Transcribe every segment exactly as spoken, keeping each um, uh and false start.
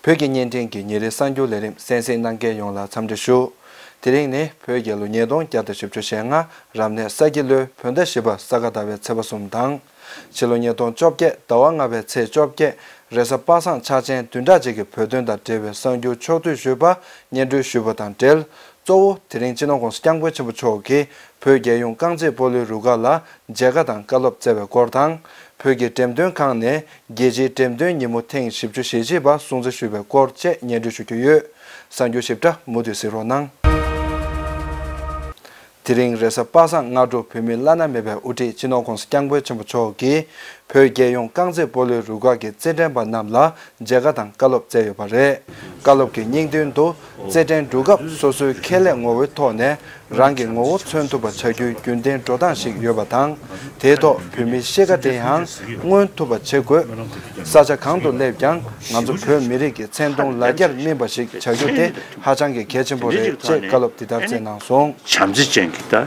བོད་ཀྱི་བརྙན་འཕྲིན་གྱི་ཉིན་རེའི་གསར་འགྱུར་ལས་རིམ་གསན་གཟིགས་གནང་མཁན་ཡོངས་ལ་འཚམས་འདྲི་ཞུ། དེ་རིང་ནི་བོད་རྒྱལ་ལོ་ཉིས་སྟོང་བརྒྱ་དང་བཞི་བཅུ་ཞེ་ལྔ་རབ་གནས་ས་ཁྱི་ལོའི་བོད་ཟླ་བཞི་པ་ས་ག་ཟླ་བའི་ཚེས་པ་གསུམ་དང་། ཕྱི་ལོ་ཉིས་སྟོང་བཅོ་བརྒྱད་ཟླ་བ་ལྔ་པའི་ཚེས་བཅོ་བརྒྱད་རེས་གཟའ་པ་སངས་འཆར་ཅན་བདུན་ཕྲག་གཅིག་གི་བོད་དོན་དང་འབྲེལ་བའི་གསར་འགྱུར་ཕྱོགས་བསྡུས་ཞུས་པ་སྙན་སྒྲོན་ཞུས་པ་དང་འབྲེལ། གཙོ་བོ་དེ་རིང་སྤྱི་ནོར་༸གོང་ས་༸སྐྱབས་མགོན་ཆེན་པོ་མཆོག་གིས་བོད་རྒྱལ་ཡོངས་རྐང་རྩེད་སྤོ་ལོའི་རུ་ཁག་ལ་མཇལ་ཁ་དང་བཀའ་སློབ་སྩལ་བའི་སྐོར་དང་། བོད་ཀྱི་འགྲེམས་སྟོན་ཁང་ནས་རྒྱལ་སྤྱིའི་འགྲེམས་སྟོན་ཉིན་མོ་ཐེངས་བཞི་བཅུ་ཞེ་གཅིག་པ་སྲུང་བརྩི་ཞུས་པའི་སྐོར་བཅས་སྙན་སྒྲོན་ཞུ་རྒྱུ་ཡོད། གསར་འགྱུར་ཞིབ་ཕྲ་མུ་མཐུད་གཟིགས་རོགས་གནང་། དེ་རིང་རེས་གཟའ་པ་སངས་སྔ་དྲོ་བོད་མི་བླ་ན་མེད་པའི་དབུ་ཁྲིད་སྤྱི་ནོར་༸གོང་ས་༸སྐྱབས་མགོན་ཆེན་པོ་མཆོག་གིས་བོད་རྒྱལ་ཡོངས་རྐང་རྩེད་སྤོ་ལོའི་རུ་ཁག་གི་རྩེད་འགྲན་པ་རྣམས་ལ་མཇལ་ཁ་དང་བཀའ་སློབ་སྩལ་ཡོད་པ་རེད། བཀའ་སློབ་ཀྱི་སྙིང་དོན་དུ། རྩེད་འགྲན་འགྲོ་སྐབས་སོ་སོའི་ཁེ་ལས་ངོ་བོའི་ཐོག་ནས་རང་གི་ངོ་བོ་མཚོན་ཐུབ་པ་བྱ་རྒྱུའི་རྒྱུན་ལྡན་འགྲོ་སྟངས་ཤིག་ཡོད་པ་དང་། དེའི་ཐོག་བོད་མིའི་གཤིས་ཀ་དེའང་མངོན་ཐུབ་པ་བྱེད་དགོས། ས་ཆ་གང་དུ་སླེབས་ཀྱང་ང་ཚོ་བོད་མི་རིགས་ཀྱི་མཚན་མཐོང་ལ་རྒྱར་སྨིན་པ་ཞིག་བྱ་རྒྱུ་དེ་ཧ་ཅང་གི་གལ་ཆེན་པོ་རེད་ཅེས་བཀའ་སློབ་འདི་ལྟར་སྩལ་གནང་སོང་། བྱམས་བརྩེ་ཅན་གྱི་ད་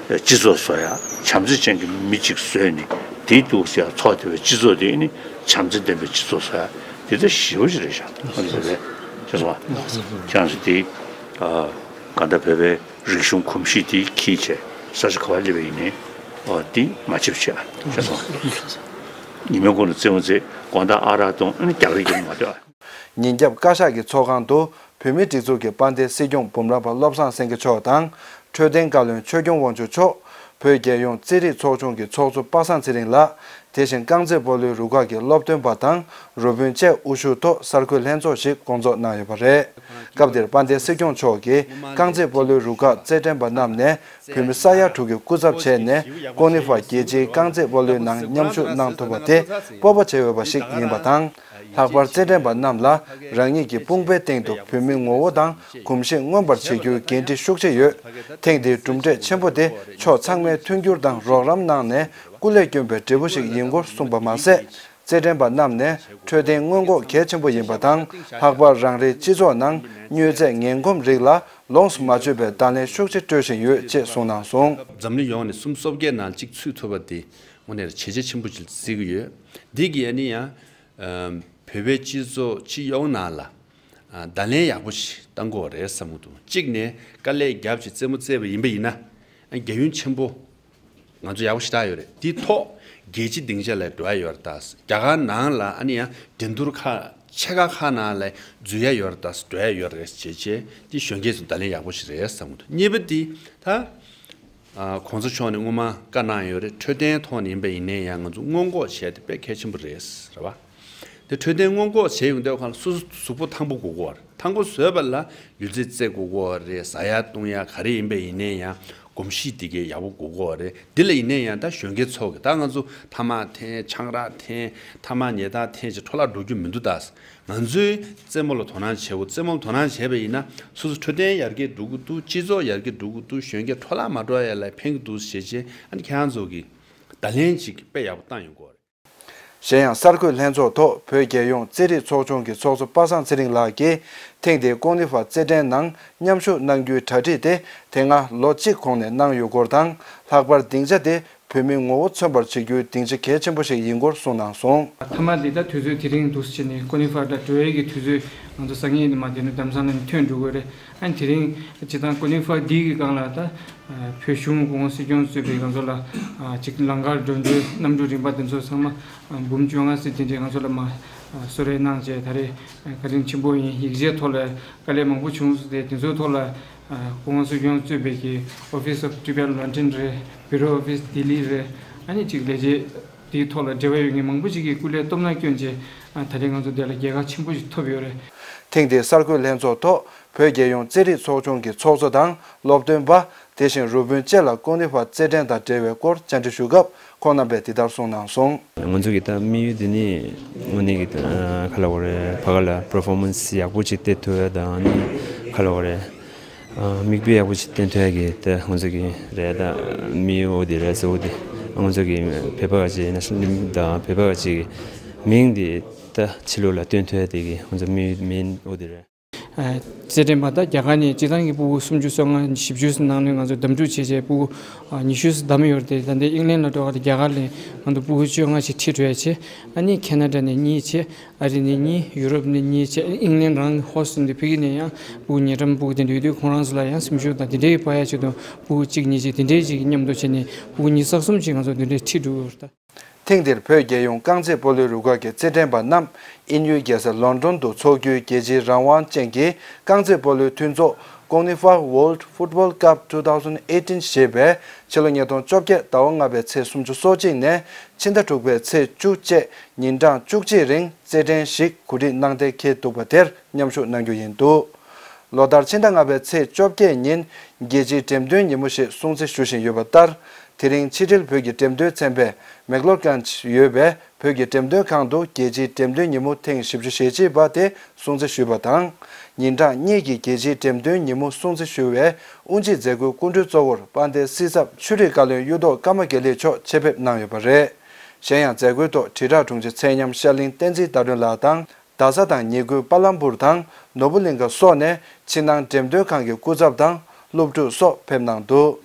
སྤྱི་ཚོགས་བཟོ་ཡ། བྱམས་བརྩེ་ཅན་གྱི་མི་གཅིག་བཟོས་ནས་དེའི་འདུག་ཟེར་ཡ་ཚོགས་དེ་བའི་སྤྱི་ཚོགས་དེ་ནི་བྱམས་བརྩེ་ལྡན་པའི་སྤྱི་ཚོགས་བཟོ་ཡ་དེ་ད་ཞེ་པོ་ཞིག་རེད་ཤག་ཨ་ནི་བོད་པའི་ཅེས་སོང་ཁྱེད་རང་ཚོ་དེ་ག་འདྲ་བོད་པའི་རིག་གཞུང་གོམས་གཤིས་དེ་ཁྱེར་བྱས་ས་ཆ་ག་པར་སླེབས་པ་ཡིན་ནའི་འདི་མ་ཆེབ་བྱས་ཅེས་སོང་། ཉི་མའི་གུང་ལ་རྩེད་མོ་རྩེ། དགོང་དག་ཨ་རག་འཐུང་ཨ་ནི་རྒྱག་རེས་རྒྱག་མ་སྡོད་ཨ། ཉིན་རྒྱབ་བཀའ་ཤག་གི་ཚོགས་ཁང་དུ་བོད་མིའི་སྒྲིག་འཛུགས་ཀྱི་དཔལ་ལྡན་སྲིད་སྐྱོང་འབུམ་རམས་པ་བློ་བཟང་སེང་གེ་མཆོག་དང་། འཕྲོད་བསྟེན་བཀའ་བློན་ཆོས་སྐྱོང་དབང་ཕྱུག་མཆོག་བོད་རྒྱལ་ཡོངས་རྩེད་རིགས་ཚོགས་ཆུང་གི་ཚོགས་གཙོ་པ་སངས་ཚེ་རིང་ལགས། དེ་བཞིན་རྐང་རྩེད་སྤོ་ལོའི་རུ་ཁག་གི་སློབ་སྟོན་པ་དང་རུ་དཔོན་བཅས་དབུ་བཞུགས་ཐོག་གསར་འགོད་ལྷན་ཚོགས་ཤིག་བསྐོང་ཚོགས་གནང་ཡོད་པ་རེད། སྐབས་དེར་དཔལ་ལྡན་སྲིད་སྐྱོང་མཆོག་གིས་རྐང་རྩེད་སྤོ་ལོའི་རུ་ཁག་རྩེད་འགྲན་པ་རྣམས་ནས་བོད་མི་ས་ཡ་དྲུག་གི་སྐུ་ཚབ་བྱས་ནས་ཀོང་ནི་ཧྥ་རྒྱལ་སྤྱིའི་རྐང་རྩེད་སྤོ་ལོའི་ནང་མཉམ་ཞུགས་གནང་ཐུབ་པ་དེ་སྤོབས་པ་བྱེད་འོས་པ་ཞིག་ཡིན་པ་དང་། ལྷག་པར་རྩེད་འགྲན་པ་རྣམས་ལ་རང་ཉིད་ཀྱི་དཔུང་པའི་སྟེང་དུ་བོད་མིའི་ངོ་བོ་དང་གོམས་གཤིས་མངོན་པར་བྱེད་རྒྱུའི་འགན་འཁྲི་ཤུགས་ཆེ་ཡོད། ཐེངས་འདིའི་གྲུབ་འབྲས་ཆེན་པོ་དེ་ཕྱོགས་ཚང་མས་མཐུན་འགྱུར་དང་རོགས་རམ་གནང་ནས་སྐུ་ལས་བསྐྱོན་པའི་འབྲས་བུ་ཞིག་ཡིན་སྐོར་གསུངས་པ་མ་ཟད། རྩེད་འགྲན་པ་རྣམས་ནས་འཕྲོད་བསྟེན་སྔོན་འགོག་གལ་ཆེན་པོ་ཡིན་པ་དང་། ལྷག་པར་རང་རེའི་སྤྱི་ཚོགས་ནང་མྱོས་རྫས་ངན་གོམས་རིགས་ལ་ལོངས་སུ་མ་སྤྱོད་པའི་བརྡ་ལན་ཤུགས་ཆེ་སྤྲོད་བཞིན་ཡོད་ཅེས་གསུངས་གནང་སོང་། འཛམ་གླིང་ཡོངས་ནས་སུམ་སོ་བརྒྱད་ནང་གཅིག་ཚུད་ཐུབ་པ་དེ་དངོས་གནས་བྱས་རྗེས་ཆེན་པོ་ཞིག་བརྩི་གི་ཡོད། འདི་གི་ཨ་ནི་ཡང་བོད་པའི་སྤྱི་ཚོགས་སྤྱི་ཡོངས་ནང་ལ་བརྡ་ལན་ཡག་པོ་ཞིག་བཏང་དགོས་རེད་བསམ་གི་འདུག་གཅིག་ནས་དཀའ་ལས་བརྒྱབ་ཅིག་རྩེད་མོ་རྩེས་པ་ཡིན་པ་ཡིན་ན་རྒྱལ་ཡུམ་ཆེན་པོ། ང་ཚོ་ཡག་པོ་ཞེ་དྲག་ཡོད་རེད། དེའི་ཐོག་རྒྱལ་སྤྱིའི་སྡིངས་ཆ་ལ་འགྲོ་ཡ་ཡོད་རེད་ད། རྒྱ་གར་ནང་ལ་ཨ་ནི་ཡང་འགྲན་བསྡུར་ཁག་ཆེ་ཁག་ཁག་ནང་ལ་འཛུལ་ཡ་ཡོད་རེད་ད། འགྲོ་ཡ་ཡོད་རེད་ཅེས་བྱས་དེ་གཞོན་སྐྱེས་ཚོ་བརྡ་ལན་ཡག་པོ་ཞིག་རེད་བསམ་གི་འདུག་གཉིས་པ་དེ་ད་གོང་ས་མཆོག་ནས་སྔོན་མ་བཀའ་གནང་ཡོད་རེད། འཕྲོད་བསྟེན་ཐོག་ནས་ཡིན་པ་ཡིན་ནའི་ཡང་ང་ཚོ་སྔོན་འགོག་བྱས་དེ་དཔེ་གལ་ཆེན་པོ་རེད་རེད་བ། དེ་འཕྲོད་བསྟེན་སྔོན་འགོག་བྱས་ཡོང་དུས་སྒང་ལ་སོ་སོ་གཟུགས་པོ་ཐང་པོ་དགོས་ཀྱི་ཡོད་རེད། ཐང་པོ་བཟོས་པ་ལ་ལུས་རྩལ་རྩེད་དགོས་ཀྱི་ཡོད་རེད། ཟ་ཡ་བཏུང་ཡ་ག་རེ་ཡིན་པ་ཡིན་ནའི་ཡང་གོམས་གཤིས་དེ་གའི་ཡག་པོ་དགོས་ཀྱི་ཡོད་རེད། འདི་ལ་ཡིན་ནའི་ཡང་ད་གཞོན་སྐྱེས་ཚོ་གི་ད་ང་ཚོ་ཐ་མག་འཐེན། ཆང་རག་འཐེན། ཐ་མག་ཉལ་ཐ་འཐེན་བྱས་འཕྲོ་བརླག་འགྲོ་རྒྱུ་མི་འདུག་ད། ང་ཚོའི་རྩེད་མོ་ལ་དོ་སྣང་བྱེད་དགོས། རྩེད་མོ་ལ་དོ་སྣང་བྱས་པ་ཡིན་ན་སོ་སོ་འཕྲོད་བསྟེན་ཡར་རྒྱས་འགྲོ་གི་འདུག་སྤྱི་ཚོགས་ཡར་རྒྱས་འགྲོ་གི་འདུག་གཞོན་སྐྱེས་འཕྲོ་བརླག་མ་འགྲོ་ཡ་ལ་ཕན་གི་འདུག་ཞེས་བྱས་ཨ་ནི་ཁྱེད་རང་ཚོ་གི་བརྡ་ལན་ཅིག་དཔེ་ཡག་པོ་བཏང་ཡོང་གི་ཡོད་རེད། གཞན་ཡང་གསར་འགོད་ལྷན་ཚོགས་ཐོག་བོད་རྒྱལ་ཡོངས་རྩེད་རིགས་ཚོགས་ཆུང་གི་ཚོགས་གཙོ་པ་སངས་ཚེ་རིང་ལགས་ཀྱིས་ཐེངས་འདིའི་ཀོང་ནི་ཧྥ་རྩེད་འགྲན་ནང་མཉམ་ཞུགས་གནང་རྒྱུའི་གྲ་སྒྲིག་དེ་དེ་སྔ་ལོ་གཅིག་གོང་ནས་གནང་ཡོད་སྐོར་དང་། ལྷག་པར་སྡིངས་ཆ་དེ་བོད་མིའི་ངོ་བོ་མཚོན་པར་བྱེད་རྒྱུའི་སྡིངས་ཆ་གལ་ཆེན་པོ་ཞིག་ཡིན་སྐོར་གསུངས་གནང་སོང་། མཐའ་མ་དེ་ད་དུས་ཚོད་དེ་རིང་འདུག་སེ་བྱས་ནས་ཀོང་ནི་ཧྥ་ད་འགྲོ་ཡས་ཀྱི་དུས་ཚོད་ང་ཚོ་སང་ཉིན་མ་དེ་ནས་དྷ་རམ་ས་ལ་ནས་ཐོན་འགྲོ་གི་རེད། ཨ་ནི་དེ་རིང་སྤྱིར་བཏང་ཀོང་ནི་ཧྥ་འདི་གི་སྒང་ལ་ད་བོད་གཞུང་སྐུ་ངོ་སྲིད་སྐྱོང་གཙོས་པའི་ང་ཚོ་ལ་ཅིག་ལམ་ཁར་འགྲོ་འགྲུལ་གནམ་གྲུ་རིམ་པ་དེ་ཚོ་ཚང་མ་འབུམ་བཅོ་ལྔ་ཙམ་དེ་འདྲས་ང་ཚོ་ལ་མ་གསོལ་རས་གནང་བྱས་ད་རེས་བཀའ་དྲིན་ཆེན་པོ་ཡིན། ཡིག་ཆའི་ཐོག་ལ་དཀའ་ལས་མང་པོ་བྱུང་སོང་སྟེ་དེ་ཚོའི་ཐོག་ལ་སྐུ་ངོ་སྲིད་སྐྱོང་གཙོས་པའི་གི་Office of Tibet London རེད། Bureau Office ལྡི་ལི་རེད། ཨ་ནི་ཅིག་ལས་བྱེད་དེའི་ཐོག་ལ་འབྲེལ་བ་ཡོད་མཁན་མང་པོ་ཞིག་གིས་སྐུ་ལས་སྟོབས་ན་བསྐྱོན་བྱས་ད་རེས་ང་ཚོ་འདི་ལ་རྒྱལ་ཁ་ཆེན་པོ་ཞིག་ཐོབ་ཡོད་རེད། ཐེངས་འདིའི་གསར་འགོད་ལྷན་ཚོགས་ཐོག་བོད་རྒྱལ་ཡོངས་རྩེད་རིགས་ཚོགས་ཆུང་གི་ཚོགས་གཙོ་དང་སློབ་སྟོན་པ། དེ་བཞིན་རུ་དཔོན་བཅས་ལ་ཀོང་ནི་ཧྥ་རྩེད་འགྲན་དང་འབྲེལ་བའི་སྐོར་བཅར་འདྲི་ཞུ་སྐབས་ཁོང་རྣམ་པས་འདི་ལྟར་གསུངས་གནང་སོང་། ང་ཚོ་གི་ད་དམིགས་ཡུལ་འདི་ནི་དངོས་གནས་ཀྱི་ཨ་ག་ལབ་དགོས་རེད། ཕ་ག་ལ་performance ཡག་པོ་ཅིག་སྟེར་ཐུབ་ཡ་དང་ནི་ག་ལབ་དགོས་རེད། ཨ་མིག་དཔེ་ཡག་པོ་ཅིག་སྟོན་ཐུབ་ཡ་གི་ད་ང་ཚོ་གི་རེད། ད་དམིགས་ཡུལ་འོ་དེ་རེད་ཟེར། འོ་དེ་ང་ཚོ་གི་བོད་པ་ག་ཅིག་ན་ཤ་དང་བོད་པ་ག་ཅིག་གི་མིང་འདི་ད་ཕྱི་ལོགས་ལ་སྟོན་ཐུབ་ཡ་དེ་གི་ང་ཚོ་དམིགས་ཡུལ་མིན། འོ་དེ་རེད། རྩེད་འགྲན་པ་དང་རྒྱ་གར་ནས་སྤྱིར་བཏང་གི་སྤུ་གུ་སུམ་ཅུ་སོ་ལྔ་བཞི་བཅུ་ནང་ནས་ང་ཚོ་གདམ་འཇུག་བྱས་བྱས་སྤུ་གུ་ཉི་ཤུ་བདམས་ཡོད་རེད་དེ། ད་ལྟའི་ཨིང་ལན་ལ་འགྲོ་བ་དང་རྒྱ་གར་ལ་ང་ཚོ་སྤུ་གུ་བཅོ་ལྔ་ཞིག་ཁྲིད་འགྲོ་ཡ་བྱས། ཨ་ནི་ཁེ་ན་ཌ་ནས་གཉིས་བྱས། ཨ་རི་ནས་གཉིས། ཡུ་རོབ་ནས་གཉིས་བྱས། ཨིང་ལན་རང་ཧོ་སི་ཊི་འདི་ཕ་གི་ནས་ཡང་སྤུ་གུ་ཉེ་འགྲམ་སྤུ་གུ་དེ་འདྲ་ཡོད་དུས་ཁོང་རང་ཚོ་ལ་ཡང་སེམས་ཤུགས་དང་དེ་འདྲའི་སྤར་ཡ་ཆེད་དུ་སྤུ་གུ་གཅིག་གཉིས་བྱས་དེ་འདྲའི་ཅིག་མཉམ་དུ་བྱས་ནས་སྤུ་གུ་ཉི་ཤུ་རྩ་གསུམ་ཅིག་ང་ཚོ་དེ་འདྲའི་ཁྲིད་འགྲོ་གི་ཡོད་རེད་ད། ཐེངས་འདིར་བོད་རྒྱལ་ཡོངས་རྐང་རྩེད་སྤོ་ལོའི་རུ་ཁག་གི་རྩེད་འགྲན་པ་རྣམས་དབྱིན་ཡུལ་རྒྱལ་ས་ལོན་ཌོན་དུ་འཚོགས་རྒྱུའི་རྒྱལ་སྤྱིའི་རང་དབང་ཅན་གྱི་རྐང་རྩེད་སྤོ་ལོའི་མཐུན་ཚོགས་CONIFA World Football Cup two thousand eighteen ཞེས་པས་ཕྱི་ལོ་ཉིས་སྟོང་བཅོ་བརྒྱད་ཟླ་བ་ལྔ་པའི་ཚེས་སུམ་ཅུ་སོ་གཅིག་ནས་ཕྱི་ཟླ་དྲུག་པའི་ཚེས་བཅུ་བཅས་ཉིན་གྲངས་བཅུ་གཅིག་རིང་རྩེད་འགྲན་ཞིག་གོ་སྒྲིག་གནང་གཏན་འཁེལ་འདུག་པ་དེར་མཉམ་ཞུགས་གནང་རྒྱུ་ཡིན་འདུག་ལོ་ལྟར་ཕྱི་ཟླ་ལྔ་པའི་ཚེས་བཅོ་བརྒྱད་ཉིན་རྒྱལ་སྤྱིའི་འགྲེམས་སྟོན་ཉིན་མོ་ཞེས་སྲུང་བརྩི་ཞུ་བཞིན་ཡོད་པ་ལྟར། དེ་རིང་ཕྱི་དྲིལ་བོད་ཀྱི་འགྲེམས་སྟོན་ཚན་པས་མེག་ལོར་གྷན་ཇི་ཡོད་པའི་བོད་ཀྱི་འགྲེམས་སྟོན་ཁང་དུ་རྒྱལ་སྤྱིའི་འགྲེམས་སྟོན་ཉིན་མོ་ཐེངས་བཞི་བཅུ་ཞེ་གཅིག་པ་དེ་སྲུང་བརྩི་ཞུས་པ་དང་། ཉིན་གྲངས་གཉིས་ཀྱི་རྒྱལ་སྤྱིའི་འགྲེམས་སྟོན་ཉིན་མོ་སྲུང་བརྩི་ཞུ་བའི་དབུ་འབྱེད་མཛད་སྒོའི་སྐུ་མགྲོན་གཙོ་བོར་དཔལ་ལྡན་སྲིད་ཚབ་ཆོས་རིག་བཀའ་བློན་གཡུ་ཐོག་ཀརྨ་དགེ་ལེགས་མཆོག་ཆེད་ཕེབས་གནང་ཡོད་པ་རེད། གཞན་ཡང་མཛད་སྒོའི་ཐོག་དྲིལ་བསྒྲགས་དྲུང་ཆེ་ཚེ་ཉམས་ཤར་གླིང་བསྟན་འཛིན་ཟླ་སྒྲོན་ལགས་དང་། རྡ་ས་དང་ཉེ་ཁུལ་པ་ལམ་པུར་དང་ནོར་བུ་གླིང་ག་སོགས་ནས་ཕྱི་ནང་འགྲེམས་སྟོན་ཁང་གི་སྐུ་ཚབ་དང་སློབ་ཕྲུག་སོགས་ཕེབས་གནང་འདུག་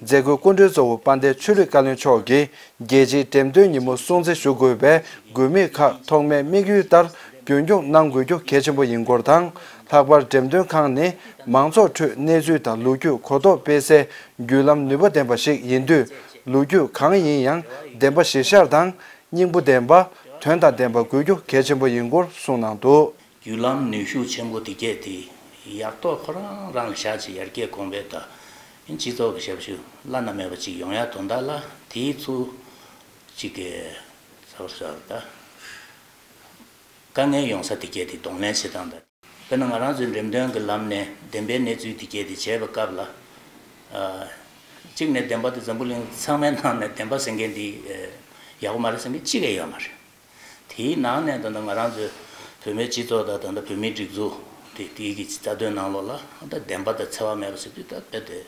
མཛད་སྒོའི་སྐུ་མགྲོན་གཙོ་བོ་དཔལ་ལྡན་ཆོས་རིག་བཀའ་བློན་མཆོག་གིས་རྒྱལ་སྤྱིའི་འགྲེམས་སྟོན་ཉིན་མོ་སྲུང་བརྩི་ཞུ་དགོས་པའི་དགོས་དམིགས་ཁག་ཐོག་མའི་དམིགས་ཡུལ་ལྟར་རྒྱུན་འཁྱོངས་གནང་དགོས་རྒྱུ་གལ་ཆེན་པོ་ཡིན་སྐོར་དང་། ལྷག་པར་འགྲེམས་སྟོན་ཁང་ནི་མང་ཚོགས་ཁྲོད་གནས་ཚུལ་དང་ལོ་རྒྱུས་གོ་རྟོགས་སྤེལ་སའི་བརྒྱུད་ལམ་ནུས་པ་ལྡན་པ་ཞིག་ཡིན་དུས། ལོ་རྒྱུས་གང་ཡིན་ཡང་བདེན་པ་གཞིར་བཞག་དང་། སྙིང་པོ་ལྡན་པ། དོན་དང་ལྡན་པ་དགོས་རྒྱུ་གལ་ཆེན་པོ་ཡིན་སྐོར་གསུངས་གནང་འདུག་བརྒྱུད་ལམ་ནུས་ཤུགས་ཆེན་པོ་དེ་གས་དེ་ཡག་ཐོག་ཁོ་རང་རང་ལ་བཞག་ཅིག་ཡར་རྒྱས་གོང་འཕེལ་དང་། སྤྱི་ཚོགས་ཀྱི་ཞབས་ཞུ་བླ་ན་མེད་པ་ཅིག་ཡོང་ཡག་དོན་དག་ལ་དེའི་ཚུལ་ཅིག་གི་ཚོར་ས་ད་དཀའ་ངལ་ཡོང་ས་དེ་གས་དེ་གདོང་ལེན་བྱེད་སྟངས་དང་། དཔེར་ན་ང་རང་ཚོའི་འགྲེམས་སྟོན་གྱི་ལམ་ནས་བདེན་པའི་གནས་ཚུལ་དེ་གས་དེ་བྱས་པའི་སྐབས་ལ། ཨ། གཅིག་ནས་བདེན་པ་དེ་འཛམ་བུ་གླིང་ཚང་མའི་ནང་ནས་བདེན་པ་ཟེར་མཁན་དེ་ཡག་པོ་མ་རེད་ཟེར་མཁན་གཅིག་ཀྱང་ཡོད་མ་རེད། དེའི་ནང་ནས་ད་ལྟ་ང་རང་ཚོའི་བོད་མིའི་སྤྱི་ཚོགས་དང་ད་ལྟ་བོད་མིའི་སྒྲིག་འཛུགས་དེ་དེའི་གི་རྩ་དོན་ནང་ལོགས་ལ་ད་བདེན་པ་དང་འཚེ་བ་མེད་པ་ཟེར་དུས་ད་རྦད་དེ་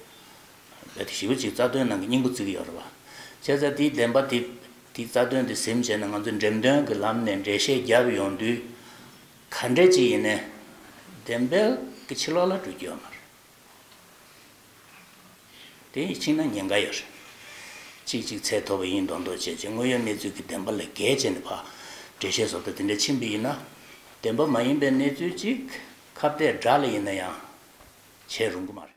རྦད་དེ་ཞེ་པོ་ཅིག་རྩ་དོན་ནང་གི་སྙིང་པོ་བརྩི་གི་ཡོད་རེད་བ། བྱས་ཙང་དེའི་བདེན་པ་དེ་དེའི་རྩ་དོན་དེ་ཟིན་བྱས་ནས་ང་ཚོས་འགྲེམས་སྟོན་གྱི་ལམ་ནས་འགྲེལ་བཤད་བརྒྱབ་ཡོང་དུས། ག་འདྲ་ཅིག་ཡིན་ནའི་བདེན་པའི་གི་ཕྱི་ལོགས་ལ་འགྲོ་རྒྱུ་ཡོད་མ་རེད། དེ་ཕྱིན་ན་ཉེན་ཁ་ཡོད་རེད། གཅིག་གཅིག་ཚད་མཐོ་པོ་ཡིན་མདོག་མདོག་བྱས་བྱས་དངོས་ཡོད་གནས་ཚུལ་གྱི་བདེན་པ་ལས་བརྒལ་བྱས་ནས་ཕར་འགྲེལ་བཤད་བཟོ་ལྟ་དེ་འདྲ་ཕྱིན་པ་ཡིན་ན། བདེན་པ་མ་ཡིན་པའི་གནས་ཚུལ་གཅིག་ཁ་གཏད་དགྲ་ལ་ཡིན་ན་ཡང་བྱེད་རུང་གི་མ་རེད།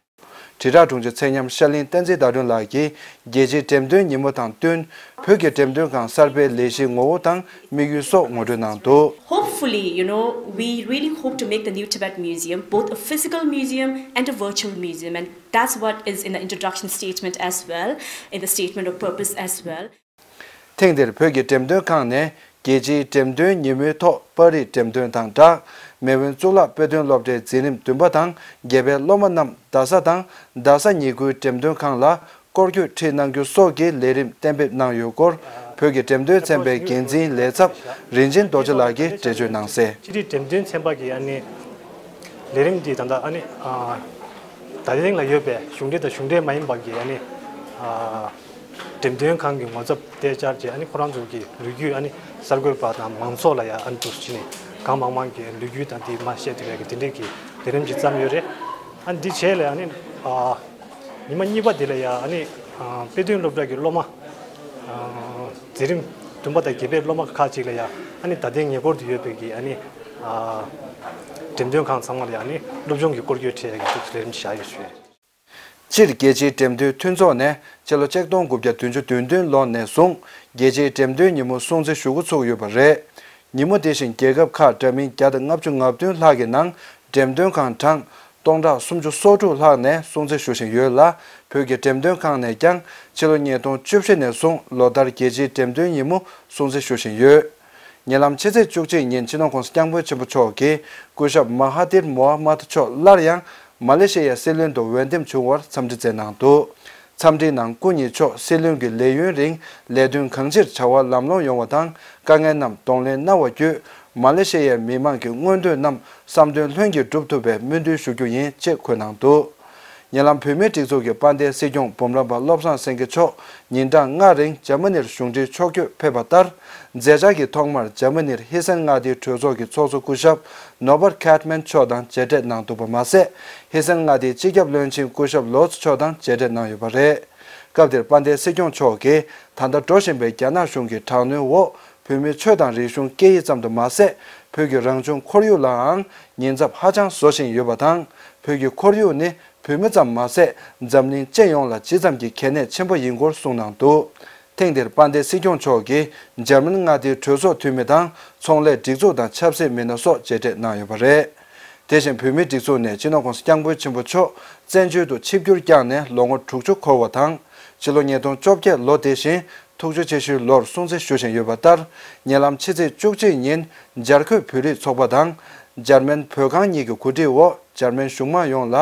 དྲིལ་བསྒྲགས་དྲུང་ཆེ་ཚེ་ཉམས་ཤར་གླིང་བསྟན་འཛིན་ཟླ་སྒྲོན་ལགས་ཀྱིས་རྒྱལ་སྤྱིའི་འགྲེམས་སྟོན་ཉིན་མོ་དང་བསྟུན་བོད་ཀྱི་འགྲེམས་སྟོན་ཁང་གསར་སྤེལ་ལས་གཞིའི་ངོ་བོ་དང་དམིགས་ཡུལ་སོགས་ངོ་སྤྲོད་གནང་འདུག Hopefully, you know, we really hope to make the New Tibet Museum both a physical museum and a virtual museum, and that's what is in the introduction statement as well, in the statement of purpose as well. ཐེངས་འདིར་བོད་ཀྱི་འགྲེམས་སྟོན་ཁང་ནས་རྒྱལ་སྤྱིའི་འགྲེམས་སྟོན་ཉིན་མོའི་ཐོག་པར་རིས་འགྲེམས་སྟོན་དང་སྦྲགས། མེས་དབོན་གཙུག་ལག་དཔེ་སྟོན་སློབ་གྲྭའི་འཛིན་རིམ་བདུན་པ་དང་བརྒྱད་པའི་སློབ་མ་རྣམས་རྡ་ས་དང་རྡ་ས་ཉེ་ཁུལ་འགྲེམས་སྟོན་ཁང་ལ་སྐོར་སྐྱོད་ཁྲིད་གནང་རྒྱུ་སོགས་ཀྱི་ལས་རིམ་གཏན་འབེབས་གནང་ཡོད་སྐོར། བོད་ཀྱི་འགྲེམས་སྟོན་ཚན་པའི་འགན་འཛིན་ལས་ཚབ་རིན་ཆེན་རྡོ་རྗེ་ལགས་ཀྱིས་འགྲེལ་བརྗོད་གནང་གསལ། སྤྱི་བདེ་འགྲེམས་སྟོན་ཚན་པ་གི་ཨ་ནི་ལས་རིམ་འདི་ད་ལྟ་ཨ་ནི་ཨ་ད་ལྟའི་རིང་ལ་ཡོད་པའི་གཞུང་འབྲེལ་དང་གཞུང་འབྲེལ་མ་ཡིན་པ་གི་ཨ་ནི་ཨ་འགྲེམས་སྟོན་ཁང་གི་ངོ་ཚབ་དེ་བཅར་རྗེས་ཨ་ནི་ཁོ་རང་ཚོ་གི་ལོ་རྒྱུས་ཨ་ནི་གསར་འགོད་པ་དང་མང་ཚོགས་ལ་ཡང་ཨ་ནི་འདུག་སེ་བྱས་ནས་གང་མང་མང་གི་ལོ་རྒྱུས་དང་དེ་མར་བཤད་ཐུབ་པའི་གི་དེ་འདྲའི་གི་ལས་རིམ་ཅིག་བརྩམས་ཡོད་རེད། ཨ་ནི་འདི་བྱས་ལ་ཨ་ནི་ཨ་ཉི་མ་གཉིས་པ་དེ་ལ་ཡང་ཨ་ནི་ཨ་དཔེ་སྟོན་སློབ་གྲྭ་གི་སློབ་མ་ཨ་འཛིན་རིམ་བདུན་པ་དང་བརྒྱད་པའི་སློབ་མ་ཁག་ཅིག་ལ་ཡང་ཨ་ནི་ད་ལྟའི་ཉེ་འཁོར་དུ་ཡོད་པའི་གི་ཨ་ནི་ཨ་འགྲེམས་སྟོན་ཁང་ཚང་མ་ལ་ཡང་ཨ་ནི་སློབ་སྦྱོང་གི་སྐོར་སྐྱོད་འཕྲད་ཡག་གི་ལས་རིམ་ཞིག་བཞག་ཡོད་ཞུས། སྤྱིར་རྒྱལ་སྤྱིའི་འགྲེམས་སྟོན་མཐུན་ཚོགས་ནས་ཕྱི་ལོ་ཆིག་སྟོང་དགུ་བརྒྱ་བདུན་ཅུ་དོན་བདུན་ལོ་ནས་བཟུང་རྒྱལ་སྤྱིའི་འགྲེམས་སྟོན་ཉིན་མོ་སྲུང་བརྩི་ཞུ་འགོ་ཚུགས་ཡོད་པ་རེད། ཉིན་མོ་དེ་བཞིན་རྒྱལ་ཁབ་ཁག་འདྲ་མིན་བརྒྱ་དང་ལྔ་བཅུ་ང་བདུན་ལྷག་གི་ནང་འགྲེམས་སྟོན་ཁང་གྲངས་སྟོང་ཕྲག་སུམ་ཅུ་སོ་དྲུག་ལྷག་ནས་སྲུང་བརྩི་ཞུ་བཞིན་ཡོད་ལ། བོད་ཀྱི་འགྲེམས་སྟོན་ཁང་ནས་ཀྱང་ཕྱི་ལོ་ཉིས་སྟོང་བཅུ་བཞི་ནས་བཟུང་ལོ་ལྟར་རྒྱལ་སྤྱིའི་འགྲེམས་སྟོན་ཉིན་མོ་སྲུང་བརྩི་ཞུ་བཞིན་ཡོད། ཉེ་ལམ་ཕྱི་ཚེས་བཅུ་གཅིག་ཉིན་སྤྱི་ནོར་༸གོང་ས་༸སྐྱབས་མགོན་ཆེན་པོ་མཆོག་གིས་སྐུ་ཞབས་མ་ཧ་ཐིར་མོ་ཧ་མ་ཐི་མཆོག་སླར་ཡང་མ་ལེ་ཤི་ཡའི་སྲིད་བློན་དུ་འོས་འདེམས་བྱུང་བར་འཚམས་འདྲི་མཛད་གནང་འདུག་འཚམས་འདྲིའི་ནང་སྐུ་ཉིད་མཆོག་སྲིད་བློན་གྱི་ལས་ཡུན་རིང་ལས་དོན་གང་ཅིར་བྱ་བ་ལམ་ལྷོང་ཡོང་བ་དང་དཀའ་ངལ་རྣམས་གདོང་ལེན་གནང་བ་བརྒྱུད་མ་ལེ་ཤི་ཡའི་མི་མང་གི་མངོན་འདོད་རྣམས་བསམ་དོན་ལྷུན་གྱིས་འགྲུབ་ཐུབ་པའི་སྨོན་འདུན་ཞུ་རྒྱུ་ཡིན་ཅེས་འཁོད་གནང་འདུག་ཉེ་ལམ་བོད་མིའི་སྒྲིག་འཛུགས་ཀྱི་དཔལ་ལྡན་སྲིད་སྐྱོང་འབུམ་རམས་པ་བློ་བཟང་སེང་གེ་མཆོག་ཉིན་གྲངས་ལྔ་རིང་འཇར་མ་ནིར་གཞུང་འབྲེལ་ཕྱོགས་བསྐྱོད་ཕེབས་པ་ལྟར། མཛད་འཆར་གྱི་ཐོག་མར་འཇར་མ་ནིར་ཧི་སན་མངའ་སྡེའི་གྲོས་ཚོགས་ཀྱི་ཚོགས་གཙོ་སྐུ་ཞབས་ནོ་བར་ཁེ་ཊ་མན་མཆོག་དང་མཇལ་འཕྲད་གནང་འདུག་པ་མ་ཟད། ཧི་སན་མངའ་སྡེའི་སྤྱི་ཁྱབ་བློན་ཆེན་སྐུ་ཞབས་ལོ་ཙི་མཆོག་དང་མཇལ་འཕྲད་གནང་ཡོད་པ་རེད། སྐབས་དེར་དཔལ་ལྡན་སྲིད་སྐྱོང་མཆོག་གིས། ད་ལྟ་འགྲོ་བཞིན་པའི་རྒྱ་ནག་གཞུང་གི་དྲག་གནོན་འོག་བོད་མིའི་ཆོས་དང་རིག་གཞུང་སྐད་ཡིག་ཙམ་དུ་མ་ཟད། བོད་ཀྱི་རང་བྱུང་ཁོར་ཡུག་ལའང་ཉེན་ཚབས་ཧ་ཅང་བཟོ་བཞིན་ཡོད་པ་དང་། བོད་ཀྱི་ཁོར་ཡུག་ནི་བོད་མི་ཙམ་མ་ཟད། འཛམ་གླིང་སྤྱི་ཡོངས་ལ་ཇི་ཙམ་གྱི་གལ་གནད་ཆེན་པོ་ཡིན་སྐོར་གསུངས་གནང་འདུག་ཐེངས་འདིར་དཔལ་ལྡན་སྲིད་སྐྱོང་མཆོག་གིས་འཇར་མན་མངའ་སྡེའི་གྲོས་ཚོགས་འཐུས་མི་དང་། ཚོང་ལས་སྒྲིག་འཛུགས་དང་ཆབ་སྲིད་མི་སྣ་སོགས་མཇལ་འཕྲད་གནང་ཡོད་པ་རེད། དེ་བཞིན་བོད་མིའི་སྒྲིག་འཛུགས་ནས་སྤྱི་ནོར་༸གོང་ས་༸སྐྱབས་མགོན་ཆེན་པོ་མཆོག་བཙན་བྱོལ་དུ་ཆིབས་བསྒྱུར་བསྐྱངས་ནས་ལོ་ངོ་དྲུག་ཅུ་འཁོར་བ་དང་། ཕྱི་ལོ་ཉིས་སྟོང་བཅོ་བརྒྱད་ལོ་དེ་བཞིན་ཐུགས་རྗེ་ཆེ་ཞུའི་ལོར་སྲུང་བརྩི་ཞུ་བཞིན་ཡོད་པ་ལྟར། ཉེ་ལམ་ཕྱི་ཚེས་བཅུ་གཅིག་ཉིན་འཇར་ཁོས་བོད་རིགས་ཚོགས་པ་དང་། འཇར་མན་བོད་ཁང་གཉིས་ཀྱི་གོ་སྒྲིག་འོག་འཇར་མན་གཞུང་མང་ཡོངས་ལ་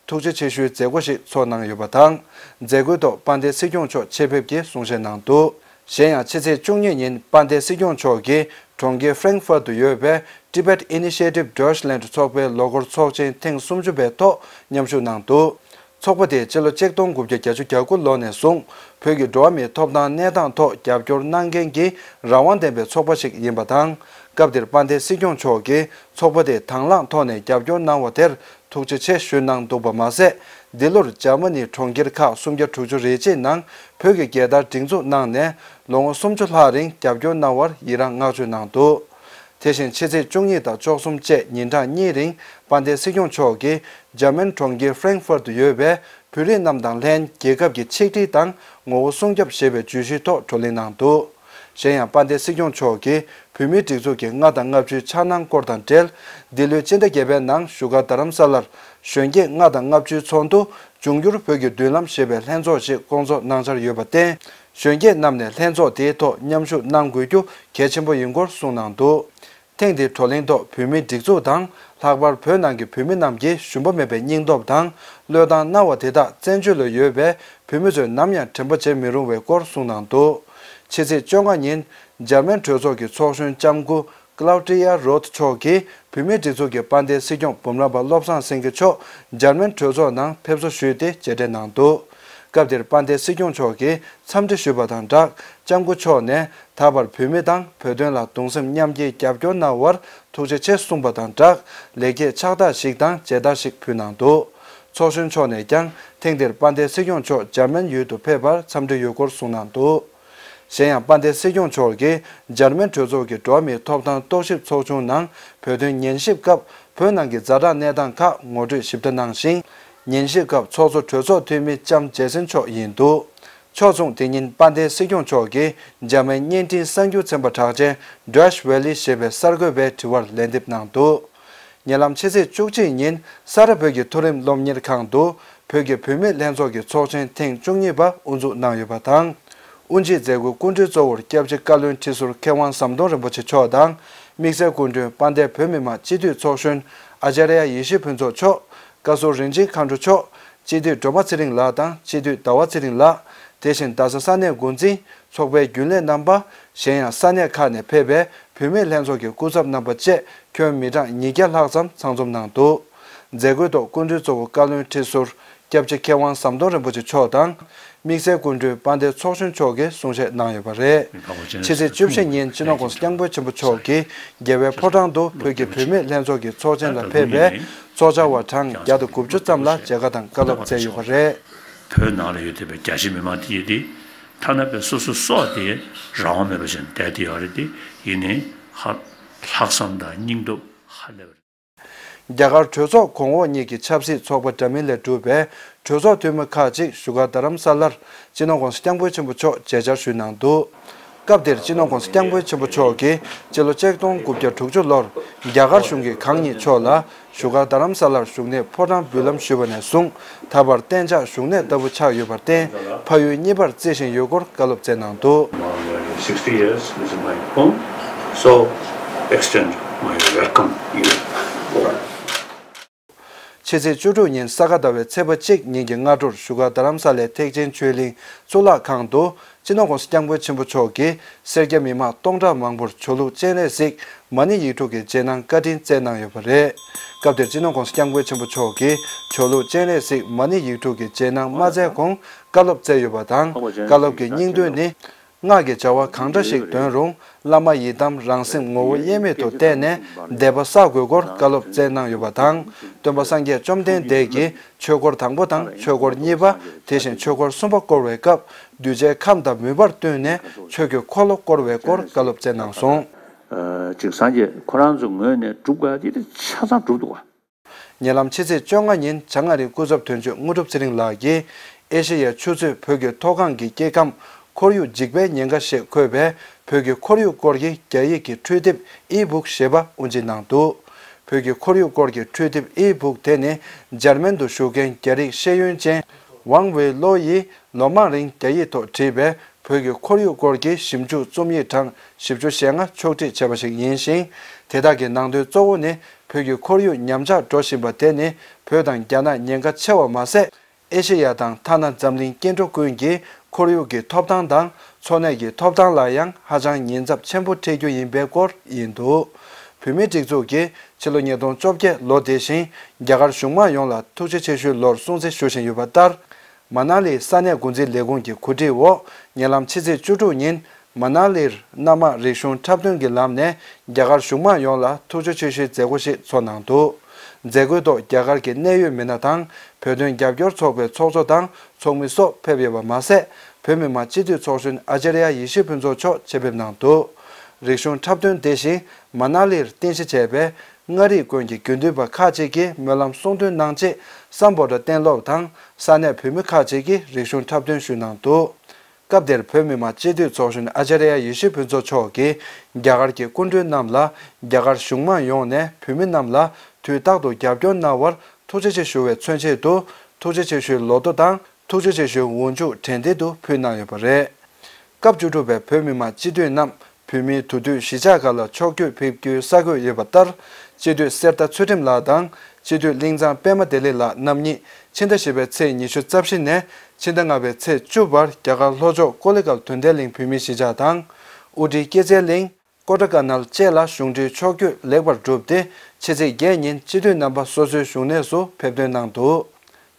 ཐུགས་རྗེ་ཆེ་ཞུའི་མཛད་སྒོ་ཞིག་ཚོགས་གནང་ཡོད་པ་དང་། མཛད་སྒོའི་ཐོག་དཔལ་ལྡན་སྲིད་སྐྱོང་མཆོག་ཆེད་ཕེབས་ཀྱིས་གསུང་བཤད་གནང་འདུག་གཞན་ཡང་ཕྱི་ཚེས་བཅུ་གཉིས་ཉིན་དཔལ་ལྡན་སྲིད་སྐྱོང་མཆོག་གིས་གྲོང་ཁྱེར་ཧྥ་རེང་ཧྥར་དུ་ཡོད་པའི་Tibet Initiative Deutschland ཚོགས་པའི་ལོ་འཁོར་ཚོགས་ཆེན་ཐེངས་སུམ་ཅུ་པའི་ཐོག་མཉམ་ཞུགས་གནང་འདུག་ཚོགས་པ་དེས་སྤྱི་ལོ་ཆིག་སྟོང་དགུ་བརྒྱ་བརྒྱད་ཅུ་གྱ་དགུ་ལོ་ནས་བཟུང་བོད་ཀྱི་འགྲོ་བ་མིའི་ཐོབ་ཐང་གནས་སྟངས་ཐོག་རྒྱབ་སྐྱོར་གནང་མཁན་གྱི་རང་དབང་ལྡན་པའི་ཚོགས་པ་ཞིག་ཡིན་པ་དང་། སྐབས་དེར་དཔལ་ལྡན་སྲིད་སྐྱོང་མཆོག་གིས་ཚོགས་པ་དེས་དང་བླངས་ཐོག་ནས་རྒྱབ་སྐྱོར་གནང་བ་དེར། ཐུགས་རྗེ་ཆེ་ཞུས་གནང་འདུག་པ་མ་ཟད། འདི་ལོར་འཇར་མ་ནིའི་གྲོང་ཁྱེར་ཁག་སུམ་བརྒྱ་དྲུག་ཅུ་རེ་གཅིག་ནང་བོད་ཀྱི་རྒྱལ་དར་སྒྲེང་འཛུགས་གནང་ནས་ལོ་ངོ་སུམ་ཅུ་ལྷག་རིང་རྒྱབ་སྐྱོར་གནང་བར་ཡི་རངས་བསྔགས་བརྗོད་གནང་འདུག་དེ་བཞིན་ཕྱི་ཚེས་བཅུ་གཉིས་དང་བཅུ་གསུམ་བཅས་ཉིན་གྲངས་གཉིས་རིང་དཔལ་ལྡན་སྲིད་སྐྱོང་མཆོག་གིས་འཇར་མན་གྲོང་ཁྱེར་ཧྥ་རེང་ཧྥར་དུ་ཡོད་པའི་བོད་རིགས་རྣམས་དང་ལྷན་རྒྱལ་ཁབ་ཀྱི་ཆིག་སྒྲིལ་དང་ངོ་བོ་སྲུང་སྐྱོབ་ཞེས་པའི་བརྗོད་གཞིའི་ཐོག་བགྲོ་གླེང་གནང་འདུག་གཞན་ཡང་དཔལ་ལྡན་སྲིད་སྐྱོང་མཆོག་གིས་བོད་མིའི་སྒྲིག་འཛུགས་ཀྱི་ལྔ་དང་ལྔ་བཅུའི་འཆར་སྣང་སྐོར་དང་འབྲེལ། འདི་ལོའི་སྤྱི་ཟླ་བརྒྱད་པའི་ནང་བཞུགས་སྒར་རྡ་རམ་ས་ལར་གཞོན་སྐྱེས་ལྔ་དང་ལྔ་བཅུའི་ཚོགས་འདུ་འབྱུང་འགྱུར་བོད་ཀྱི་མདུན་ལམ་ཞེས་པའི་ལྷན་ཚོགས་ཤིག་བསྐོང་ཚོགས་གནང་འཆར་ཡོད་པར་བརྟེན། གཞོན་སྐྱེས་རྣམས་ནས་ལྷན་ཚོགས་དེའི་ཐོག་མཉམ་ཞུགས་གནང་དགོས་རྒྱུ་གལ་ཆེན་པོ་ཡིན་སྐོར་གསུངས་གནང་འདུག་ཐེངས་འདིའི་བགྲོ་གླེང་ཐོག་བོད་མིའི་སྒྲིག་འཛུགས་དང་ལྷག་པར་བོད་ནང་གི་བོད་མི་རྣམས་ཀྱིས་ཞུམ་པ་མེད་པའི་སྙིང་སྟོབས་དང་བློས་བཏང་གནང་བ་དེ་དག་བཙན་བྱོལ་ལ་ཡོད་པའི་བོད་མི་ཚོས་ནམ་ཡང་དྲན་པ་བརྗེད་མི་རུང་བའི་སྐོར་གསུངས་གནང་འདུག་ཕྱི་ཚེས་བཅོ་ལྔ་ཉིན་འཇར་མན་གྲོས་ཚོགས་ཀྱི་ཚོགས་གཞོན་ལྕམ་སྐུ་ཀླའུ་ཏི་ཡ་རོད་མཆོག་གིས་བོད་མིའི་སྒྲིག་འཛུགས་ཀྱི་དཔལ་ལྡན་སྲིད་སྐྱོང་འབུམ་རམས་པ་བློ་བཟང་སེང་གེ་མཆོག་འཇར་མན་གྲོས་ཚོགས་ནང་ཕེབས་བསུ་ཞུས་ཏེ་མཇལ་འཕྲད་གནང་འདུག་སྐབས་དེར་དཔལ་ལྡན་སྲིད་སྐྱོང་མཆོག་གིས་འཚམས་འདྲི་ཞུས་པ་དང་སྦྲགས་ལྕམ་སྐུ་མཆོག་ནས། ད་བར་བོད་མི་དང་བོད་དོན་ལ་གདུང་སེམས་མཉམ་སྐྱེའི་རྒྱབ་སྐྱོར་གནང་བར་ཐུགས་རྗེ་ཆེ་གསུངས་པ་དང་སྦྲགས་ལེགས་སྐྱེས་ཕྱག་རྟགས་ཤིག་དང་མཇལ་དར་ཞིག་ཕུལ་གནང་འདུག་ཚོགས་གཞོན་མཆོག་ནས་ཀྱང་ཐེངས་འདིར་དཔལ་ལྡན་སྲིད་སྐྱོང་མཆོག་འཇར་མན་ཡུལ་དུ་ཕེབས་པར་འཚམས་འདྲི་ཡོད་སྐོར་གསུངས་གནང་འདུག་གཞན་ཡང་དཔལ་ལྡན་སྲིད་སྐྱོང་མཆོག་གིས་འཇར་མན་གྲོས་ཚོགས་ཀྱི་འགྲོ་བ་མིའི་ཐོབ་ཐང་རྟོག་ཞིབ་ཚོགས་ཆུང་ནང་བོད་དོན་ཉན་ཞིབ་སྐབས་བོད་ནང་གི་ཛ་དྲག་གནས་སྟངས་ཁག་ངོ་སྤྲོད་ཞིབ་ཕྲ་གནང་ཞིང་། ཉན་ཞིབ་སྐབས་ཚོགས་གཙོ་གྲོས་ཚོགས་འཐུས་མི་ལྕམ་ཇེ་སན་མཆོག་ཡིན་འདུག་ཕྱོགས་མཚུངས་དེ་ཉིན་དཔལ་ལྡན་སྲིད་སྐྱོང་མཆོག་གིས་འཇར་མན་བརྙན་འཕྲིན་གསར་འགྱུར་ཚན་པ་གྲགས་ཅན་Deutsche Welle ཞེས་པའི་གསར་འགོད་པའི་དྲི་བར་ལན་འདེབས་གནང་འདུག་ཉེ་ལམ་ཕྱི་ཚེས་བཅུ་གཅིག་ཉིན་ས་རཱ་བོད་ཀྱི་མཐོ་རིམ་སློབ་གཉེར་ཁང་དུ་བོད་ཀྱི་བུད་མེད་ལྷན་ཚོགས་ཀྱི་ཚོགས་ཆེན་ཐེངས་བཅུ་གཉིས་པ་དབུ་འཛུགས་གནང་ཡོད་པ་དང་། དབུ་འབྱེད་མཛད་སྒོའི་སྐུ་མགྲོན་གཙོ་བོར་སྐྱབས་རྗེ་བཀའ་བློན་ཁྲི་ཟུར་མཁས་དབང་ཟམ་གདོང་རིན་པོ་ཆེ་མཆོག་དང་། དམིགས་བསལ་སྐུ་མགྲོན་དཔལ་ལྡན་བོད་མི་མང་སྤྱི་འཐུས་ཚོགས་གཞོན་ཨ་ཅཱརྱ་ཡེ་ཤེས་ཕུན་ཚོགས་མཆོག་བཀའ་ཟུར་རིན་ཆེན་མཁའ་འགྲོ་མཆོག་སྤྱི་འཐུས་སྒྲོལ་མ་ཚེ་རིང་ལགས་དང་སྤྱི་འཐུས་ཟླ་བ་ཚེ་རིང་ལགས། དེ་བཞིན་རྡ་ས་ས་གནས་འགོ་འཛིན། ཚོགས་པའི་རྒྱུན་ལས་རྣམ་པ། གཞན་ཡང་ས་གནས་ཁག་ནས་ཕེབས་པའི་བུད་མེད་ལྷན་ཚོགས་ཀྱི་སྐུ་ཚབ་རྣམ་པ་བཅས་ཁྱོན་མི་གྲངས་ཉིས་བརྒྱ་ལྷག་ཙམ་ཚང་འཛོམས་གནང་འདུག་མཛད་སྒོའི་ཐོག་སྐུ་མགྲོན་གཙོ་བོ་བཀའ་བློན་ཁྲི་ཟུར་སྐྱབས་རྗེ་མཁས་དབང་ཟམ་གདོང་རིན་པོ་ཆེ་མཆོག་དང་། དམིགས་བསལ་སྐུ་མགྲོན་དཔལ་ལྡན་ཚོགས་གཞོན་མཆོག་གིས་གསུང་བཤད་གནང་ཡོད་པ་རེད། ཕྱི་ཚེས་བཅུ་བཞི་ཉིན་སྤྱི་ནོར་༸གོང་ས་༸སྐྱབས་མགོན་ཆེན་པོ་མཆོག་གིས་རྒྱལ་བའི་ཕོ་བྲང་དུ་བོད་ཀྱི་བུད་མེད་ལྷན་ཚོགས་ཀྱི་ཚོགས་ཆེན་ལ་ཕེབས་པའི་ཚོགས་བཅར་བ་གྲངས་བརྒྱ་དང་དགུ་བཅུ་ཙམ་ལ་མཇལ་ཁ་དང་བཀའ་སློབ་སྩལ་ཡོད་པ་རེད། བོད་ནང་ལ་ཡོད་བསྡད་པའི་རྒྱ་ཆེ་མི་མང་དེ་ཡིན་ཏེ། ཐ་ན་དཔེ་སོ་སོའི་སྲོག་དེ་རང་དབང་མེད་པ་བཞིན་བསྡད་དེ་ཡོད་རེད་དེ། ཡིན་ནའི་ཧ། ལྷག་བསམ་དང་སྙིང་སྟོབས་ཧ་ལས་པ་རེད། རྒྱ་གར་གྲོས་ཚོགས་གོང་འོག་གཉིས་ཀྱི་ཆབ་སྲིད་ཚོགས་པ་འདྲ་མིན་ལས་གྲུབ་པའི་གྲོས་ཚོགས་འཐུས་མི་ཁག་ཅིག་བཞུགས་སྒར་རྡ་རམ་ས་ལར་སྤྱི་ནོར་༸གོང་ས་༸སྐྱབས་མགོན་ཆེན་པོ་མཆོག་མཇལ་བཅར་ཞུས་གནང་འདུག་སྐབས་དེར་སྤྱི་ནོར་༸གོང་ས་༸སྐྱབས་མགོན་ཆེན་པོ་མཆོག་གིས་སྤྱི་ལོ་ཆིག་སྟོང་དགུ་བརྒྱ་དྲུག་ཅུ་ལོར་རྒྱ་གར་གཞུང་གིས་གང་ཉིད་མཆོག་ལ་བཞུགས་སྒར་རྡ་རམ་ས་ལར་བཞུགས་གནས་ཕོ་བྲང་འབུལ་ལམ་ཞུས་པ་ནས་བཟུང་ད་བར་གཏན་འཇགས་བཞུགས་གནས་ལྟ་བུ་ཆགས་ཡོད་པར་བརྟེན་ཕ་ཡུལ་གཉིས་པར་བརྩི་བཞིན་ཡོད་སྐོར་བཀའ་སློབ་སྩལ་གནང་འདུག Sixty years, this is my home, so extend my welcome you all. ཕྱི་ཚེས་བཅུ་དྲུག་ཉིན་ས་ག་ཟླ་བའི་ཚེས་པ་གཅིག་ཉིན་གྱི་སྔ་དྲོར་བཞུགས་སྒར་རྡ་རམ་ས་ལའི་ཐེག་ཆེན་ཆོས་གླིང་གཙུག་ལག་ཁང་དུ་ སྤྱི་ནོར་༸གོང་ས་༸སྐྱབས་མགོན་ཆེན་པོ་མཆོག་གིས་སེར་སྐྱ་མི་མང་སྟོང་ཕྲག་མང་པོར་ཆོས་ལུགས་སྤྱན་རས་གཟིགས་མ་ཎི་ཡིག་དྲུག་གི་རྗེས་གནང་བཀའ་དྲིན་སྩལ་གནང་ཡོད་པ་རེད། སྐབས་དེར་སྤྱི་ནོར་༸གོང་ས་༸སྐྱབས་མགོན་ཆེན་པོ་མཆོག་གིས་ཆོས་ལུགས་སྤྱན་རས་གཟིགས་མ་ཎི་ཡིག་དྲུག་གི་རྗེས་གནང་མ་སྩལ་གོང་བཀའ་སློབ་སྩལ་ཡོད་པ་དང་། བཀའ་སློབ་ཀྱི་སྙིང་དོན་ནི། སྔགས་ཀྱི་བྱ་བ་གང་འདྲ་ཞིག་འདོན་རུང་བླ་མ་ཡི་དམ་རང་སེམས་ངོ་བོ་དབྱེར་མེད་དུ་བལྟས་ནས་དད་པ་བསགས་དགོས་སྐོར་བཀའ་སློབ་སྩལ་གནང་ཡོད་པ་དང་། སྟོན་པ་སངས་རྒྱས་བཅོམ་ལྡན་འདས་ཀྱིས་ཆོས་འཁོར་དང་པོ་དང་ཆོས་འཁོར་གཉིས་པ། དེ་བཞིན་ཆོས་འཁོར་གསུམ་པ་བསྐོར་བའི་སྐབས་གདུལ་བྱའི་ཁམས་དང་མུན་པར་བསྟུན་ནས་ཆོས་ཀྱི་འཁོར་ལོ་བསྐོར་བའི་སྐོར་བཀའ་སློབ་སྩལ་གནང་སོང་། ཅིག་སངས་རྒྱས་ཁོ་རང་ཚོའི་ངོས་ནས་སྒྲུབ་དགོས་ཡ་དེ་ཆ་ཚང་སྒྲུབ་འདུག་ག། ཉེ་ལམ་ཕྱི་ཚེས་བཅོ་ལྔ་ཉིན་བྱང་ཨ་རིའི་སྐུ་ཚབ་དོན་གཅོད་དངོས་གྲུབ་ཚེ་རིང་ལགས་ཀྱིས་ཨེ་ཤེ་ཡ་ཆུ་ཚོད་བོད་ཀྱི་མཐོ་སྒང་གི་སྐྱེ་ཁམས་ཁོར་ཡུག་འཇིག་པའི་ཉེན་ཁ་ཞེས་འཁོད་པའི་བོད་ཀྱི་ཁོར་ཡུག་སྐོར་གྱི་རྒྱ་ཡིག་གི་འཕྲུལ་དེབ་ཨི་བུག་ཞེས་པ་དབུ་འབྱེད་གནང་འདུག་བོད་ཀྱི་ཁོར་ཡུག་སྐོར་གྱི་འཕྲུལ་དེབ་ཨི་བུག་དེ་ནི་འཇར་མན་དུ་བཞུགས་མཁན་རྒྱ་རིགས་ཤེས་ཡོན་ཅན་ཝང་ཝེ་ལོ་ཡིས་ལོ་མང་རིང་རྒྱ་ཡིག་ཐོག་བྲིས་པའི་བོད་ཀྱི་ཁོར་ཡུག་སྐོར་གྱི་ཞིབ་འཇུག་རྩོམ་ཡིག་གྲངས་བཞི་བཅུ་ཞེ་ལྔ་ཕྱོགས་སྒྲིག་བྱས་པ་ཞིག་ཡིན་ཞིང་། དེ་དག་གི་ནང་དོན་གཙོ་བོ་ནི། བོད་ཀྱི་ཁོར་ཡུག་ཉམས་ཆག་འགྲོ་བཞིན་པ་དེ་ནི་བོད་དང་རྒྱ་ནག་ཉེན་ཁ་ཆེ་བ་མ་ཟད། ཨེ་ཤེ་ཡ་དང་ཐ་ན་འཛམ་གླིང་སྐྱེ་འགྲོ་ཀུན་གྱི་ཁོར་ཡུག་གི་ཐོབ་ཐང་དང་འཚོ་གནས་ཀྱི་ཐོབ་ཐང་ལ་ཡང་ཧ་ཅང་ཉེན་ཚབས་ཆེན་པོ་འཕྲད་རྒྱུ་ཡིན་པའི་སྐོར་ཡིན་འདུག་བོད་མིའི་སྒྲིག་འཛུགས་ཀྱིས་ཕྱི་ལོ་ཉིས་སྟོང་བཅོ་བརྒྱད་ལོ་དེ་བཞིན་རྒྱ་གར་གཞུང་མང་ཡོངས་ལ་ཐུགས་རྗེ་ཆེ་ཞུའི་ལོར་སྲུང་བརྩི་ཞུ་བཞིན་ཡོད་པ་ལྟར། མ་ན་ལིའི་ས་གནས་འགོ་འཛིན་ལས་ཁུངས་ཀྱི་གོ་སྒྲིག་འོག་ཉེ་ལམ་ཕྱི་ཚེས་བཅུ་དྲུག་ཉིན། མ་ན་ལིར་གནམ་དམག་རིག་གཞུང་འཁྲབ་སྟོན་གྱི་ལམ་ནས་རྒྱ་གར་གཞུང་མང་ཡོངས་ལ་ཐུགས་རྗེ་ཆེ་ཞུའི་མཛད་སྒོ་ཞིག་ཚོགས་གནང་འདུག་མཛད་སྒོའི་ཐོག་རྒྱ་གར་གྱི་གནད་ཡོད་མི་སྣ་དང་བོད་དོན་རྒྱབ་སྐྱོར་ཚོགས་པའི་ཚོགས་གཙོ་དང་ཚོགས་མི་སོགས་ཕེབས་ཡོད་པ་མ་ཟད། བོད་མི་མང་སྤྱི་འཐུས་ཚོགས་གཞོན་ཨ་ཅཱརྱ་ཡེ་ཤེས་ཕུན་ཚོགས་མཆོག་ཆེད་ཕེབས་གནང་འདུག་རིག་གཞུང་འཁྲབ་སྟོན་དེ་བཞིན་མ་ན་ལིར་རྟེན་གཞི་བྱས་པའི་མངའ་རིས་དགོན་གྱི་དགེ་འདུན་པ་ཁག་ཅིག་གིས་སྨོན་ལམ་གསུང་འདོན་གནང་རྗེས། སམ་བྷོ་ཊ་གཏན་སློབ་དང་ས་གནས་བོད་མི་ཁག་ཅིག་གིས་རིག་གཞུང་འཁྲབ་སྟོན་ཞུས་གནང་འདུག་སྐབས་དེར་བོད་མི་མང་སྤྱི་འཐུས་ཚོགས་གཞོན་ཨ་ཅཱརྱ་ཡེ་ཤེས་ཕུན་ཚོགས་མཆོག་གིས་རྒྱ་གར་གྱི་སྐུ་མགྲོན་རྣམས་ལ་རྒྱ་གར་གཞུང་མང་ཡོངས་ནས་བོད་མི་རྣམས་ལ་དུས་རྟག་ཏུ་རྒྱབ་སྐྱོར་གནང་བར་ཐུགས་རྗེ་ཆེ་ཞུ་བའི་མཚོན་ཆེད་དུ་ཐུགས་རྗེ་ཆེ་ཞུའི་ལོ་ཐོ་དང་ཐུགས་རྗེ་ཆེ་ཞུའི་འོག་འཇུག་དྲན་རྟེན་དུ་ཕུལ་གནང་ཡོད་པ་རེད། སྐབས་བཅུ་དྲུག་པའི་བོད་མི་མང་སྤྱི་འཐུས་རྣམས་བོད་མིའི་དུས་སྟོན་གཞིས་ཆགས་ཁག་ལ་ཕྱོགས་བསྐྱོད་ཕེབས་རྒྱུའི་ས་བགོས་ཡོད་པ་ལྟར། སྤྱི་འཐུས་གསེར་རྟ་ཚུལ་ཁྲིམས་ལགས་དང་སྤྱི་འཐུས་གླིང་ཚང་པད་མ་བདེ་ལེགས་ལགས་རྣམ་གཉིས་ཕྱི་ཟླ་བཞི་པའི་ཚེས་ཉི་ཤུ་རྩ་བཞི་ནས་ཕྱི་ཟླ་ལྔ་པའི་ཚེས་བཅུ་བར་རྒྱ་གར་ལྷོ་ཕྱོགས་ཀོ་ལི་གྷལ་དོན་ལྡན་གླིང་བོད་མིའི་གཞིས་ཆགས་དང་། དབུ་ཁྲིད་སྐྱེད་ཚལ་གླིང་། ཀོ་ཊ་ཀ་ནལ་བཅས་ལ་གཞུང་འབྲེལ་ཕྱོགས་བསྐྱོད་ལེགས་པར་གྲུབ་སྟེ། ཕྱི་ཚེས་བརྒྱད་ཉིན་སྤྱི་འཐུས་རྣམ་པ་སོ་སོའི་བཞུགས་གནས་སུ་ཕེབས་ཐོན་གནང་འདུག་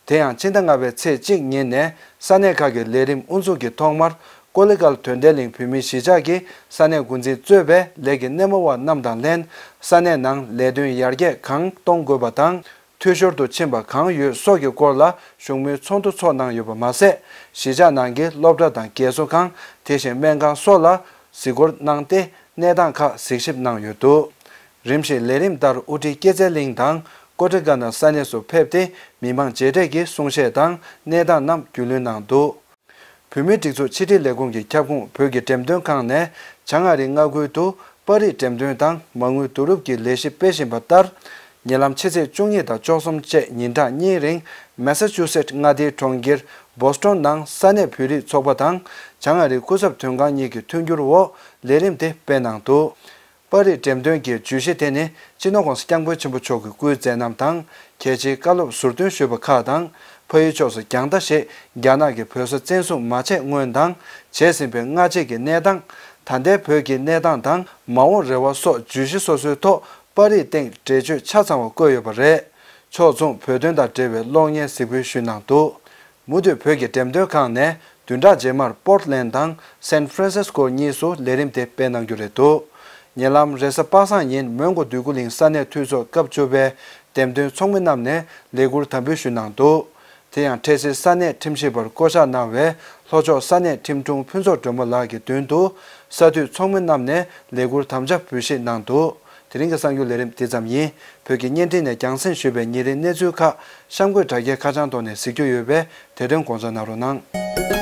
དེ་ཡང་ཕྱི་ཟླ་ལྔ་པའི་ཚེས་གཅིག་ཉིན་ནས་ས་གནས་ཁག་གི་ལས་རིམ་དབུ་འཛུགས་ཀྱི་ཐོག་མར་ཀོ་ལི་གྷལ་དོན་ལྡན་གླིང་བོད་མིའི་གཞིས་ཆགས་ཀྱི་ས་གནས་འགོ་འཛིན་གཙོས་པའི་ལས་ཀྱི་སྣེ་མོ་བ་རྣམས་དང་ལྷན། ས་གནས་ནང་ལས་དོན་ཡར་རྒྱས་གང་གཏོང་དགོས་པ་དང་། འཐུས་ཤོར་དུ་ཕྱིན་པ་གང་ཡོད་སོགས་ཀྱི་སྐོར་ལ་བཞུགས་མོལ་ཚོགས་འདུ་ཚོགས་གནང་ཡོད་པ་མ་ཟད། གཞིས་ཆགས་ནང་གི་སློབ་གྲྭ་དང་རྒས་གསོ་ཁང་། དེ་བཞིན་སྨན་ཁང་སོགས་ལ་གཟིགས་སྐོར་གནང་སྟེ། གནས་སྟངས་ཁག་གཟིགས་ཞིབ་གནང་ཡོད་འདུག་རིམ་བཞིན་ལས་རིམ་ལྟར་དབུ་ཁྲིད་སྐྱེད་ཚལ་གླིང་དང་ཀོ་ཊི་ཀ་ན་ས་གནས་སུ་ཕེབས་ཏེ། མི་མང་མཇལ་འཕྲད་ཀྱི་གསུང་བཤད་དང་གནས་སྟངས་རྣམས་རྒྱུས་ལོན་གནང་འདུག་བོད་མིའི་སྒྲིག་འཛུགས་ཕྱི་དྲིལ་ལས་ཁུངས་ཀྱི་ཁྱབ་ཁོངས་བོད་ཀྱི་འགྲེམས་སྟོན་ཁང་ནས་བྱང་ཨ་རིའི་མངའ་ཁུལ་དུ་པར་རིས་འགྲེམས་སྟོན་དང་མ་དངུལ་བསྡུ་རུབ་ཀྱི་ལས་གཞི་སྤེལ་བཞིན་པ་ལྟར། ཉེ་ལམ་ཕྱི་ཚེས་བཅུ་གཉིས་དང་བཅུ་གསུམ་བཅས་ཉིན་གྲངས་གཉིས་རིང་མེ་ས་ཅུ་སེཊ་མངའ་སྡེའི་གྲོང་ཁྱེར་བོ་སི་ཊོན་ནང་ས་གནས་བོད་རིགས་ཚོགས་པ་དང་། བྱང་ཨ་རིའི་སྐུ་ཚབ་དོན་ཁང་གཉིས་ཀྱི་མཐུན་འགྱུར་འོག་ལས་རིམ་དེ་སྤེལ་གནང་འདུག་པར་རིས་འགྲེམས་སྟོན་གྱི་བརྗོད་གཞི་དེ་ནི་སྤྱི་ནོར་༸གོང་ས་༸སྐྱབས་མགོན་ཆེན་པོ་མཆོག་གི་སྐུའི་མཛད་རྣམ་དང་། གལ་ཆེའི་བཀའ་སློབ་ཟུར་འདོན་ཞུས་པ་ཁག་དང་། ཕ་ཡུལ་ཕྱོགས་སུ་རྒྱང་ལྟ་ཞེས་རྒྱ་ནག་གིས་བོད་ས་བཙན་བཟུང་མ་བྱས་སྔོན་དང་། བྱས་ཟིན་པའི་སྔ་རྗེས་ཀྱི་གནས་སྟངས། ད་ལྟའི་བོད་ཀྱི་གནས་སྟངས་དང་མ་འོངས་རེ་བ་སོགས་བརྗོད་གཞི་སོ་སོའི་ཐོག་པར་རིས་སྟེང་འགྲེལ་བརྗོད་ཆ་ཚང་བ་བཀོད་ཡོད་པ་རེད། ཕྱོགས་མཚུངས་བོད་དོན་དང་འབྲེལ་བའི་གློག་བརྙན་གཟིགས་འབུལ་ཞུས་གནང་འདུག་མུ་མཐུད་བོད་ཀྱི་འགྲེམས་སྟོན་ཁང་ནས་བདུན་ཕྲག་རྗེས་མར་པོར་ཊི་ལན་དང་སན་ཧྥ་རན་སིས་ཀོ་གཉིས་སུ་ལས་རིམ་དེ་སྤེལ་གནང་རྒྱུ་རེད་འདུག་ཉེ་ལམ་རེས་གཟའ་པ་སངས་ཉིན་མོན་གྷོ་འདོད་རྒུ་གླིང་ས་གནས་འཐུས་ཚོགས་སྐབས་བཅུ་པའི་འགྲེམས་སྟོན་ཚོགས་མི་རྣམས་ནས་ལས་འཁུར་དམ་འབུལ་ཞུས་གནང་འདུག་དེ་ཡང་འཕྲལ་སེལ་ས་གནས་ཁྲིམས་ཞིབ་པར་བསྐོ་གཞག་གནང་བའི་ལྷོ་ཕྱོགས་ས་གནས་ཁྲིམས་དྲུང་ཕུན་ཚོགས་སྒྲོལ་མ་ལགས་ཀྱི་མདུན་དུ་ས་འཐུས་ཚོགས་མི་རྣམས་ནས་ལས་འཁུར་དམ་བཅའ་འབུལ་བཞེས་གནང་འདུག་དེ་རིང་གི་གསར་འགྱུར་ལས་རིམ་འདི་ཙམ་ཡིན། བོད་ཀྱི་བརྙན་འཕྲིན་ནས་རྒྱང་སྲིང་ཞུས་པའི་ཉིན་རེའི་གནས་ཚུལ་ཁག་གཤམ་འཁོད་དྲ་རྒྱའི་ཁ་བྱང་ཐོག་ནས་གཟིགས་རྒྱུ་ཡོད་པས་དེ་དོན་དགོངས་འཇགས་གནང་རོགས་གནང་།